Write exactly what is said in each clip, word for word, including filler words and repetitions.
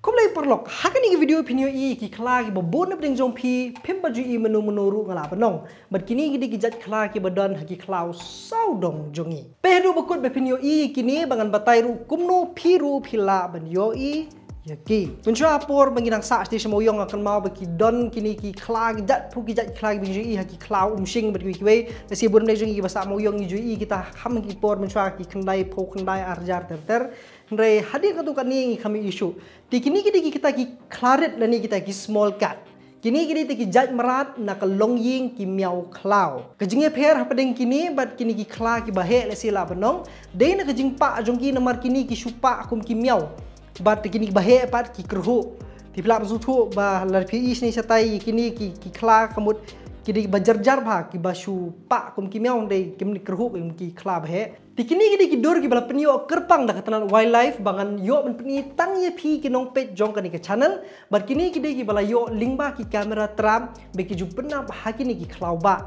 Khublei paralok, ha kane ka video phin ïohi ki khla kiba bun na pdeng jong phi, phim pat ju i mano mano ruh nga lah ban ong. Bad kine ki dei ki jait khla kiba don ha ki khlaw sawdong jong ngi. Peit haduh ba kut ba phin ïohi kine ba ngan batai ruh kumno phi ruh phi lah ban ïohi ïa ki. Mynshuwa por ba ngi dang sah shatei sha Mawïong nga kynmaw ba ki don kine ki khla ki jait phu ki jait khla kiba ngi ju i ha ki khlaw Umshing bad kiwei kiwei. Lehse bun na pdeng jong ngi kiba sah Mawïong ngi ju i kita kham ki por mynshuwa ki khyndai phu khyndai ar hajar ter ter. Hynrei hadien katto katne ngi kham ïohi shuh. Te kine ki dei kita ki khla rit lane kita ki small cat. Kine ki dei kita ki jait mrad na ka longïing ki miaw khlaw. Ka jingïapher hapdeng kine bad kine ki khla kiba heh lehse lah ban ong dei na ka jingpah jong ki namar kine ki shu pah kum ki miaw. Bad kine kiba heh pat ki kyrhuh. Te phi lah ban sngewthuh ba lada phi ïohi shane shatai kine ki, ki khla ka mut ki dei ba jar jar bha kiba shu pah kum ki miaw hynrei kim kyrhuh kum ki khla ba heh. Te kine ki dei ki dur kiba la pynïoh kyrpang da ka tnat wildlife ba ngan ïoh ban pyni tang ïa phi ki nongpeit jong kane ka channel. Bad kine ki dei kiba la ïoh lyngba ki camera trap ba ki ju pynap ha kine ki khlaw bah.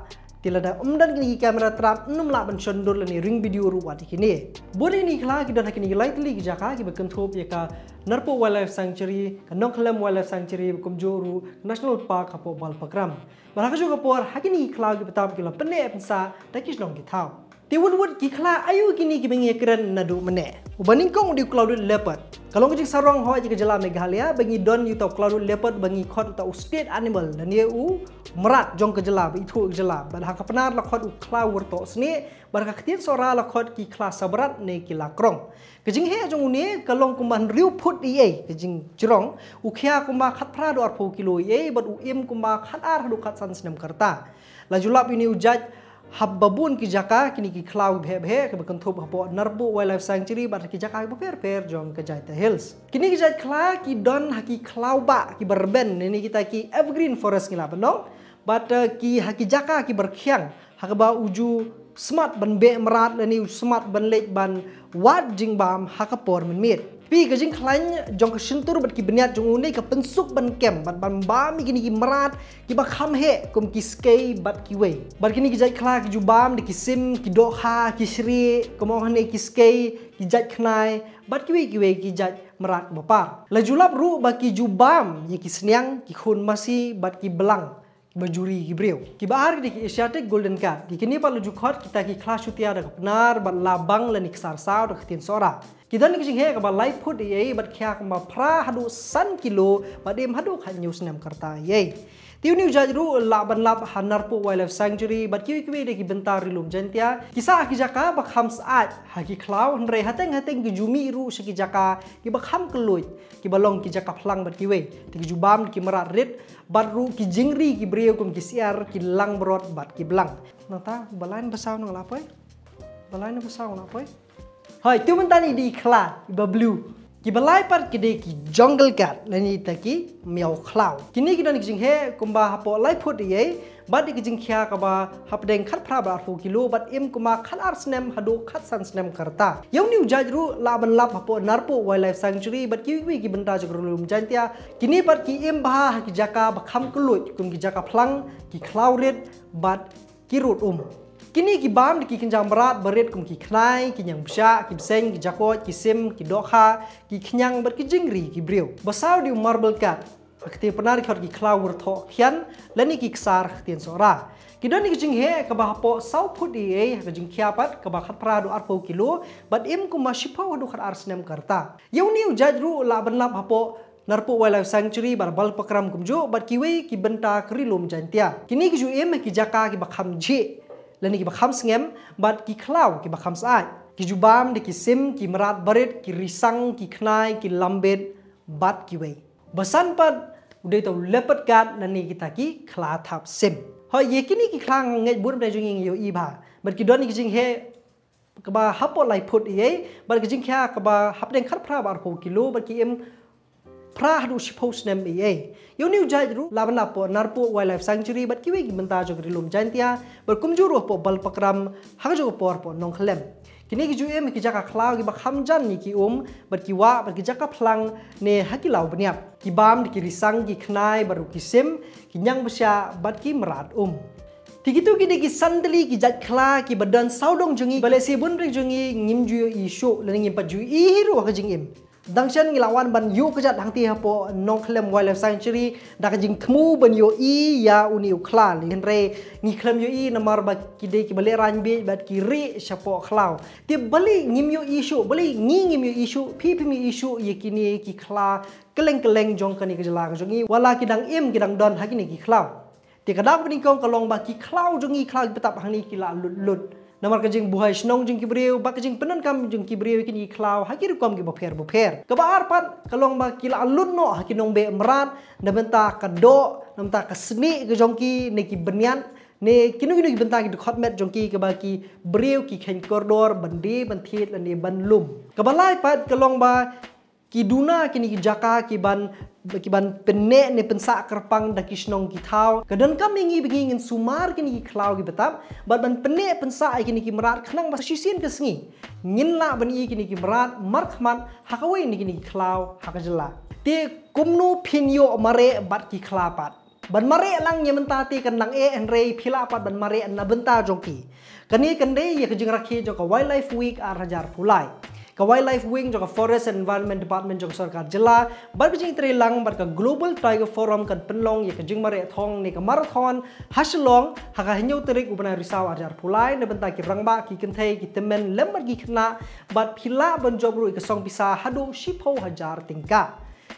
Te lada ym don kine ki camera trap ym lah ban shon dur lane ring video ruh wat ïa kine. Bun na kine ki khla ki don ha kine ki lai tylli ki jaka kiba kynthup ïa ka Narpuh Wildlife Sanctuary, ka Nongkhyllem Wildlife Sanctuary, kumjuh ruh National Park hapoh Balpakram. Bad ha kajuh ka por ha kine ki khlaw kiba tam ki la pynneh pynsah da ki shnong ki thaw. Te wut wut ki khla aïu kine kiba ngi ïakren naduh mynne? Uba nyngkong u dei u clouded leopard. Ka long ka jingsarong hooid ïa ka jylla Meghalaya ba ngi don ïa uta u clouded leopard ba ngi khot uta u state animal lane u mrad jong ka jylla ba ithuh ïa ka jylla. Bad ha ka Pnar la khot u khla wyrtoh snieh, bad ha ka ktien Sohra la khot ki khla sabrat ne ki lakrong. Ka jingheh jong une ka long kumba hynriew phut eiei ka jingjrong, u khia kumba khatphra haduh arphew kilo eiei bad u im kumba khatar haduh khatsan snem ka rta. La ju lap ïa une u jait ha ba bun ki jaka, kine ki khlaw kiba heh ba heh kiba kynthup hapoh Narpuh Wildlife Sanctuary bad ki jaka kiba pher pher jong ka Jaintia Hills. Kine ki jait khla ki don ha ki khlaw bah kiba rben ne kita ki evergreen forest ngi lah ban ong. Bad, eh, ki ha ki jaka kiba rkhiang ha kaba u ju smat ban beh mrad lane u smat ban leit ban wad jingbam ha ka por mynmiet. Phi, ka jingkhlaiñ jong ka shyntur bad ki bniat jong u ne ka pynsuk ban kem bad ban bam ïa kine ki mrad kiba kham heh kum ki skei bad kiwei. Bad kine ki jait khla ki ju bam da ki sim, ki dohkha, ki shrieh, kumba ong hangne ki skei, ki jait khnai bad kiwei kiwei ki jait mrad ba par. La ju lap ruh ba ki ju bam ïa ki sniang, ki khun masi bad ki blang ba ju ri ki briew. Kiba ar ki dei ki Asiatic Golden Cat. Ki kine pat la ju khot kita ki khla shutia da ka Pnar bad la bang lane ksar saw da ka ktien Sohra. Ki don ki jingheh kaba lai phut eiei bad khia kumba phra haduh san kilo bad im haduh khathynñiew snem ka rta eiei. Te une u jait ruh lah ban lap ha Narpuh Wildlife Sanctuary bad kiwei kiwei de ki bynta ri lum Jaintia. Ki sah ha ki jaka ba kham syaid ha ki khlaw, hynrei hateng hateng ki ju mih ruh sha ki jaka kiba kham kylluid, kiba long ki jaka phlang bad kiwei. Te ki ju bam ki mrad rit bad ruh ki jingri ki briew kum ki syiar, ki langbrot bad ki blang. Nangta ba lai na ba saw nang la poi. Ba lai na ba saw nang la poi. Hoi, te mynta ngi dei khla iba blue. Kiba lai pat ki dei ki jungle cat lane kita ki miaw khlaw. Kine ki don ki jingheh kumba hapoh lai phut eiei bad ki jingkhia kaba hapdeng khatphra bad arphew kilo bad im kumba khatar snem haduh khatsan snem ka rta. Ïa une u jait ruh lah ban lap hapoh Narpuh Wildlife Sanctuary bad kiwei kiwei ki bynta jong ka ri lum Jaintia. Kine pat ki im bha ha ki jaka ba kham kylluid kum ki jaka phlang, ki khlaw rit bad ki rud um. Kine ki bam da ki kynja mrad ba rit kum ki khnai, ki ñiang bshah, ki bseiñ, ki jakoit, ki sim, ki dohkha, ki khñiang bad ki jingri ki briew. Ba saw dei u marble cat. Ha ka ktien Pnar ki khot ki khla wyrthoh khian lane ki ksar ha ka ktien Sohra. Ki don ki jingheh kaba hapoh saw phut eiei ha ka jingkhia pat kaba khatphra haduh arphew kilo bad im kumba shiphew haduh khatar snem ka rta. Ïa une u jait ruh lah ban lap hapoh Narpuh Wildlife Sanctuary bad Balpakram kumjuh bad kiwei ki bynta ka ri lum Jaintia. Kine ki ju im ha ki jaka kiba kham jhieh lane kiba kham sngem bad ki khlaw kiba kham syaid. Ki ju bam da ki sim, ki mrad ba rit, ki risang, ki khnai, ki lambit bad kiwei. Ba san pat u dei uta u leopard cat lane kita ki khla thap sim. Hoi, ïa kine ki khla nga ngeit bun na pdeng jong ngi ngi ïohi bha. Bad ki don ki jingheh kaba hapoh lai phut eiei bad ki jingkhia kaba hapdeng khatphra bad arphew kilo bad ki im phra haduh shiphew snem eiei. Ïa une u jait ruh lah ban lap hapoh Narpuh Wildlife Sanctuary bad kiwei ki bynta jong ka ri lum Jaintia bad kumjuh ruh hapoh Balpakram ha kajuh ka por hapoh Nongkhyllem. Kine ki ju im ha ki jaka khlaw kiba kham jan ïa ki um bad ki wah bad ki jaka phlang ne ha ki law bniap. Ki bam da ki risang, ki khnai bad ruh ki sim, ki ñiang bshah bad ki mrad um. Te kito ki dei ki san tylli ki jait khla kiba don sawdong jong ngi ba lehse bun na pdeng jong ngi ngim ju ïohi shuh lane ngim pat ju ïohi hi ruh ha ka jingim. Dang shen ngi la wan ban ïuh kjat hangtei hapoh Nongkhlem Wildlife Sanctuary da ka jingthmu ban ïohi ïa une u khla. Hynrei ngi khlem ïohi namar ba ki dei kiba leh rain beit bad ki rieh shapoh khlaw. Te balei ngim ïohi shuh, balei ngi ngim ïohi shuh, phi phim ïohi shuh ïa kine ki khla kylleng kylleng jong kane ka jylla ka jong ngi, wat la ki dang im ki dang don ha kine ki khlaw. Te ka daw kaba nyngkong ka long ba ki khlaw jong ngi, khlaw kiba tap hangne ki la lut lut. Namar ka jingbuhai shnong jong ki briew bad ka jingpyndonkam jong ki briew ïa kine ki khlaw ha ki rukom kiba pher bapher. Kaba ar pat ka long ba ki la lut noh ha ki nongbeh mrad na bynta ka doh, na bynta ka snieh ka jong ki ne ki bniat ne kino kino ki bynta ki dkhot met jong ki kaba ki briew ki kheiñ kordor ban die ban thied lane ban lum. Kaba lai pat ka long ba ki duna kine ki jaka ki ban, ki ban pynneh ne pynsah kyrpang da ki shnong ki thaw. Ka donkam ïa ngi ba ngi ngin sumar kine ki khlaw kiba tap bad ban pynneh pynsah ïa kine ki mrad khnang ba shisien ka sngi ngin lah ban ïohi kine ki mrad markhmat ha kawei na kine ki khlaw ha ka jylla. Te kumno phin ïoh mareh bad ki khla pat? Ban mareh lang ïa mynta te kan dang eh, hynrei phi lah pat ban mareh na bynta jong ki. Kane kan dei ïa ka jingrakhe jong ka Wildlife Week ar hajar arphew lai. Ka Wildlife Week jong ka Forest and Environment Department jong ka sorkar jylla bad ka jingtreilang bad ka Global Tiger Forum kan pynlong ïa ka jingmareh thong ne ka marathon ha Shillong ha ka hynñiew tarik u bnai Risaw ar hajar arphew lai na bynta ki rangbah, ki kynthei, ki tymmen lem bad ki khynnah, bad phi lah ban jop ruh ïa ka song pisa haduh shiphew hajar tyngka.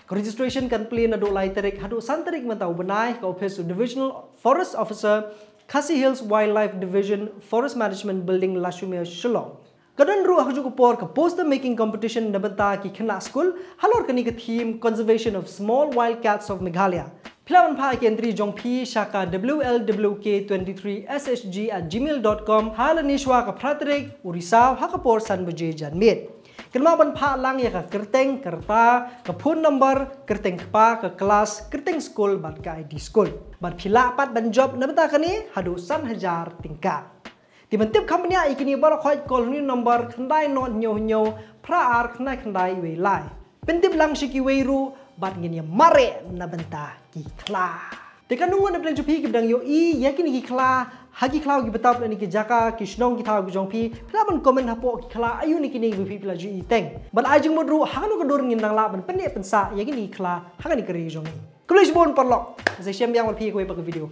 Ka registration kan plie naduh lai tarik haduh san tarik mynta u bnai ha ka ophis u Divisional Forest Officer, Khasi Hills Wildlife Division, Forest Management Building, Lashumer, Shillong. Ka don ruh ha kajuh ka por ka poster making competition na bynta ki khynnah skul halor kane ka theme Conservation of Small Wild Cats of Meghalaya. Phi lah ban phah ïa ka entry jong phi sha ka W L W K twenty-three S H G at gmail dot com ha lane shwa ka phra tarik u Risaw ha ka por san baje janmiet. Kynmaw ban phah lang ïa ka kyrteng, ka rta, ka phone number, kyrteng kpa, ka klas, kyrteng skul bad ka I D skul. Bad phi lah pat ban jop na bynta kane haduh san hajar tyngka. Te ban tip kham bniah ïa kine baroh khoit, call ha une u number khyndai nod hynñiew hynñiew phra ar khyndai khyndai wei lai. Pyntip lang sha kiwei ruh bad ngin ïa mareh na bynta ki khla. Te katno ngut na pdeng jong phi kiba dang ïohi ïa kine ki khla ha ki khlaw kiba tap lane ki jaka ki shnong ki thaw ki jong phi? Phi lah ban comment hapoh ki khla aïu na kine kiba phi phi la ju ïohi teng. Bad ai jingmut ruh ha kano ka dur ngin nang lah ban pynneh pynsah ïa kine ki khla ha kane ka ri jong ngi. Khublei shibun paralok, sa ïashem biang bad phi ha kawei pat ka video.